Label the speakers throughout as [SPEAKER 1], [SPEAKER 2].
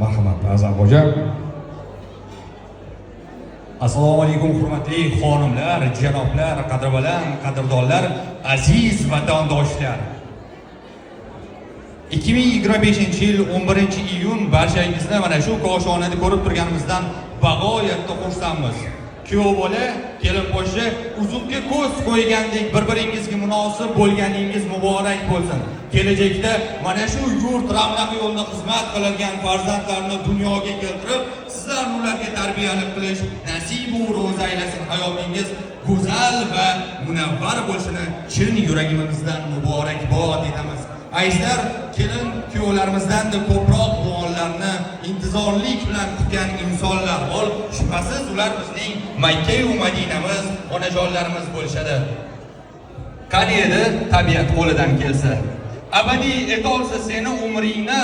[SPEAKER 1] Marhamat, A'zam xo'ja.
[SPEAKER 2] Assalomu alaykum, hurmatli xonimlar, janoblar, qadrbaland qadrdonlar, aziz vatandoshlar. 2025-yil 11-iyun barchangizni mana shu koshonada ko'rib turganimizdan bag'oyatda xursandmiz. Kuyov bola, kelinposhsha uzukka ko'z qo'ygandek bir-biringizga munosib bo'lganingiz muborak bo'lsin. Kelajakda mana shu yurt ravnaqi yo'lida xizmat qiladigan farzandlarni dunyoga keltirib, sizlar ularga tarbiyalik qilish nasibu ro'za aylasin. Hayotingiz go'zal va munavvar bo'lishini chin yuragimizdan muborakbod etamiz. Azizlar, kelin kuyovlarimizdan-da ko'proq bu onlarni intizorlik bilan kutgan insonlar bor. Shubhasiz, ular bizning Makka yu Madinamiz, onajonlarimiz bo'lishadi. Qani edi tabiat qo'lidan kelsa, abadiy etolsa seni umringni,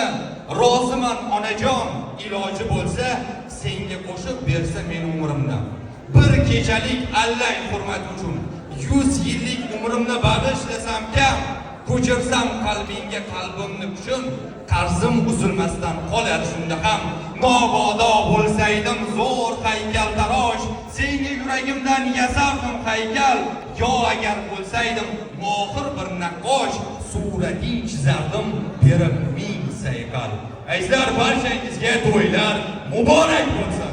[SPEAKER 2] roziman, onajon, iloji bo'lsa, senga qo'shib bersa meni umrimni. Bir kechalik allang hurmati uchun 100 yillik umrimni bag'ishlasam kam, ko'chirsam qalbingga qalbimni kuchim, qarzim uzilmasdan qolar shunda ham. Mabodo bo'lsaydim zo'r haykaltarosh, senga yuragimdan yasardim haykal. Yo agar bo'lsaydim mohir bir naqqosh, surating chizardim berib ming sayqal. Azizlar, barchangizga to'ylar muborak bo'lsin.